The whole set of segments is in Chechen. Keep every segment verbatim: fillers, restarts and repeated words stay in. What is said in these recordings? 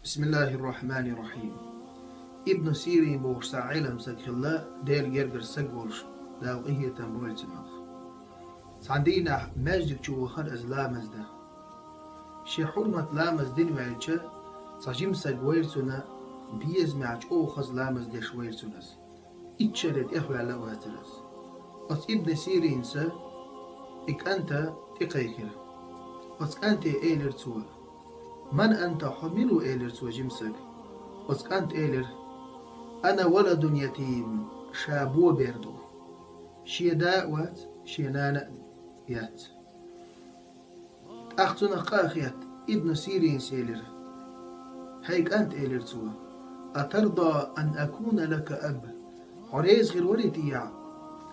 بسم الله الرحمن الرحيم. Ибн Сирин бохуш цхьа Ӏелам саг хилла, Делан гергара саг волуш, Дала къинхетам бойла цунах. Цхьана дийнахь маьждиг чу вахара иза ламаз дан. Шен хьурмат ламаз дина ваьлча, цхьа жима саг вайра цунна, безамехь чӀогӀа хаза ламаз деш вайра цунна иза. Итт шаре тӀехваьлла а вацара иза. Оцу Ибн Сиринца и кӀанта тӀекхайкхира. Оцу кӀанте элира цо: «Ман анта, хьо мила ву?» — элира цо жима сага. Оцу кӀанта элира: «Ана валадун ятим, ша бо бер ду. Шен да а вац, шен нана а яц». ТӀаккха цунах къа а хетта, Ибн Сиринас элира: «ХӀей кӀант, — элира цо, — атарда ан акуна лака аб? Хьо реза хир варий те,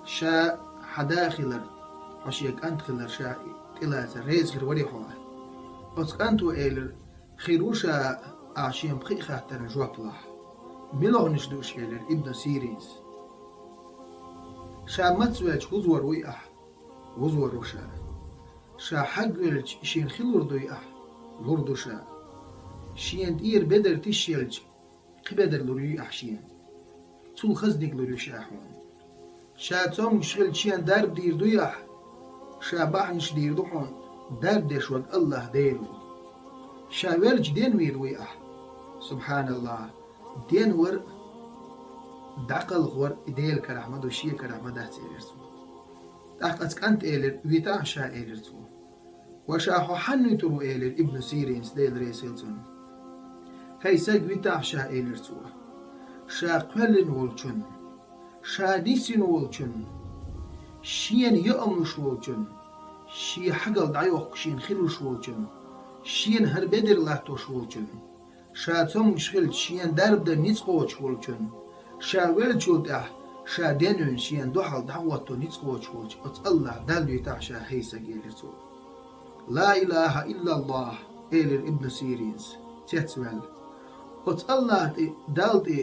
ша хьан да хилар, хьо шен кӀант хилар ша тӀелацар реза хир варий хьо?» Оцу кӀанто элира: «Хир ву ша, ахь шен пхи а хаттарна жоп лахь». «Мила гӀонаш ду уьш?» — элира Ибн Сиринас. «Ша мацвелча хӀузор вуй ахь?» «ВузорвуӀ ша». «Ша хьагвелча шена хи лур дуй ахь?» «Лур ду ша». «Шена тӀера бедар тишъелча, кхин бедар лур юй ахь шена?» «Цул хазаниг лур ю ша хьуна». «Ша цомгуш хилча шена дарба дийр дуй ахь?» «Ша бахьанаш дийр ду хьуна, дарба деш верг АллахӀ Дела ву». «Ша велча денвийр вуй ахь?» «СубхьаналлахӀ». «Денвар а, дӀакхалхавар а и Делан карахь ма ду, шен карахь ма дац», — элира цо. ТӀаккха оцу кӀанта элира: «Витахь ша», — элира цо. «Ва ша хьо хьанна вуьтур ву?» — элира Ибн Сиринас, Дела реза хила цунна. «ХӀей саг, витахь ша», — элира цо. «Ша кхоьллина волчун, ша нисйина волчун, шена яа луш волчун, шен хьагал дӀайохку шена хи луш волчун, шена хӀара бедар латтош волчун, ша цомгуш хилча шена дарба дан ницкъ кхочуш волчун, ша веллачул тӀаьхьа ша денвина шена дуьхьал дӀахӀотто ницкъ кхочуш волчу оцу АллахӀ Далла витахь ша, хӀей саг», — элира цо. «Ла илахӀа иллаллахӀ», — элира Ибн Сиринас, цецваьлла. Оцу АллахӀ тӀе, Далла тӀе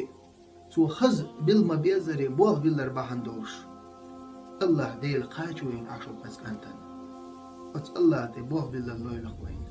цо хаза билла ма-беззара болх биллар бахьана долуш, АллахӀ Дела кхачо йина Ӏаш ву оцу кӀантана. Оцу АллахӀ тӀе болх биллар лойла вайна.